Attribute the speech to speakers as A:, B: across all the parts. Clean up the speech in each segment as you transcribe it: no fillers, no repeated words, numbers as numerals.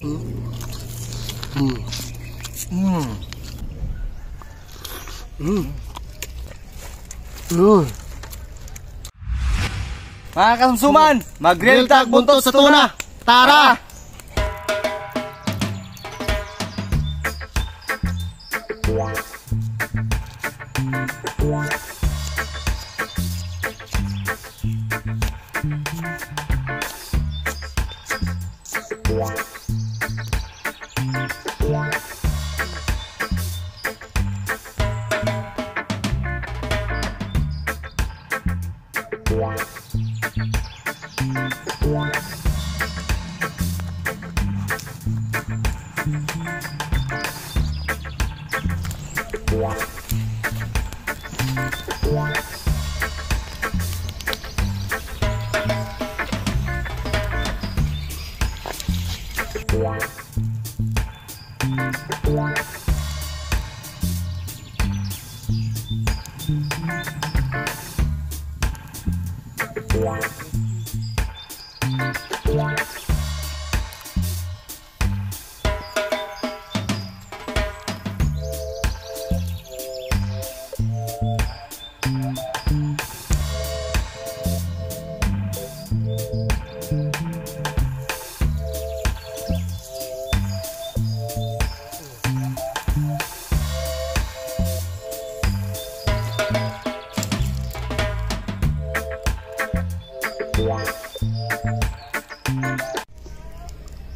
A: Mm. Mm. Mm. Mm.
B: Mga kasumsuman, mag-grill tag buntot sa tuna.
A: Tara!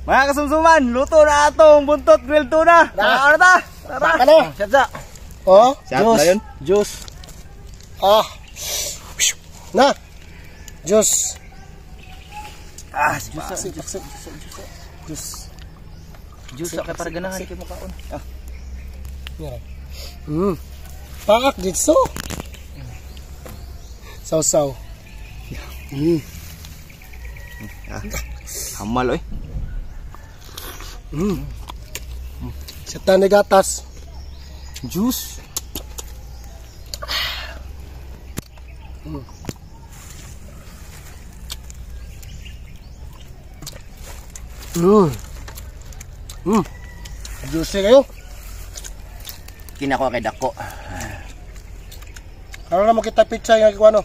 B: Mga kasumsuman, luto na atong buntot grilled tuna. Tara na ta. Tara.
A: Ano?
B: Siap sa.
A: Oh,
B: juice. Juice.
A: Ah. Na. Juice.
B: Ah,
A: juice. Juice. Juice.
B: Juice kay para ganahan kay mukaon. Ah.
A: Mm. Paak dito. Saw-saw. Mm.
B: Ah. Hamal oy.
A: Mm. Sa tanay gatas.
B: Juice.
A: Mm. Mm. Mm. Juicy kayo.
B: Kinako kay dako.
A: Karon na makita pizza nga gikuano.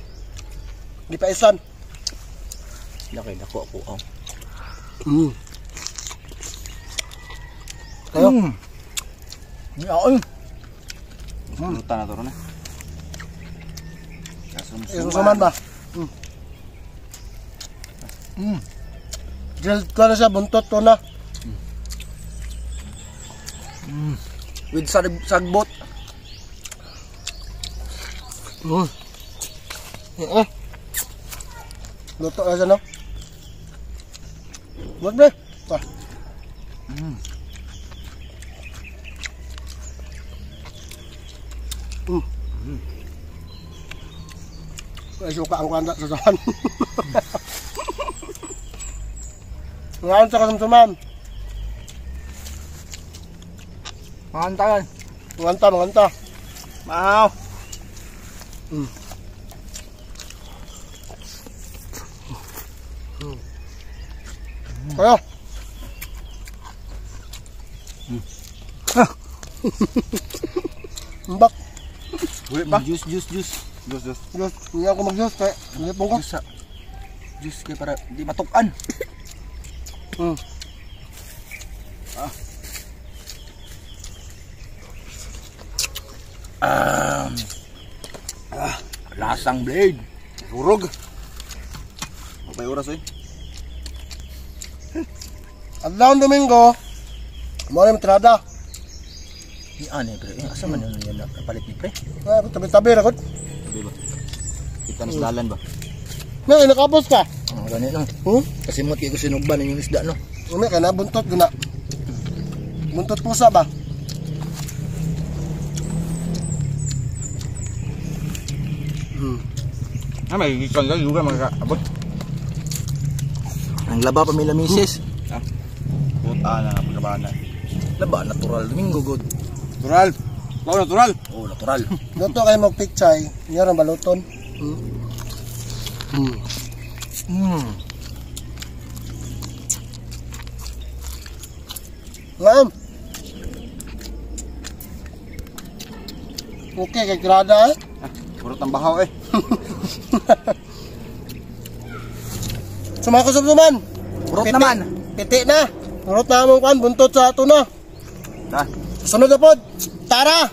A: Gipaisan.
B: Dako dako ako. Oh.
A: Mm. Kayo.
B: Mm. Ay. Luta na to ron eh.
A: Kasumsuman ba? Mm. Mm. Grilled ko na siya, buntot tuna.
B: Mm. With sagbot.
A: Mm. Mm. Luto na siya, no? Buat bre. Ah.
B: Mm.
A: Mm.
B: Mm.
A: Ay, suka ang kwanda sa sahan. Ngayon sa kasumsuman.
B: Manganta yan.
A: Manganta, manganta.
B: Maaw.
A: Mm. Mm. Kaya.
B: Mm.
A: Ah. Mbak.
B: Ulit pa. Juice, juice, juice. Juice, juice.
A: Juice. Hindi ako mag-juice kaya hindi po ko.
B: Juice, juice kaya para di matukan.
A: Mm.
B: Ah. Ah, lasang blade. Hurog. Mapay oras eh.
A: Adlaw Domingo. Mo na trada.
B: Ni ane pre, asa man yun yan napalit ni pre?
A: Ah, tabi-tabi ra gud.
B: Tabi ba? Kita na sa dalan ba?
A: Na, nakapos ka.
B: Oh, gani no.
A: Hmm?
B: Kasi mo kay ko sinugban ninyong isda no.
A: Umi kay na buntot guna. Buntot pusa ba? Hmm.
C: Ah, may gikan lang juga magkaabot.
B: Ang laba pa may lamisis.
C: Ah. Puta na pagkabana.
B: Laba natural Domingo good.
C: Natural. Wow, natural.
B: Oh, natural.
A: Luto kayo mag pichay, niya ra baluton. Hmm. Hmm.
B: Mm.
A: Ngam. Okay, kay grada eh.
C: Puro tambahaw eh.
A: So mga kasumsuman.
B: Urot
A: Piti-
B: naman.
A: Piti na. Urot na among kuan buntot sa tuna.
C: Ta.
A: Sunod na pod. Tara.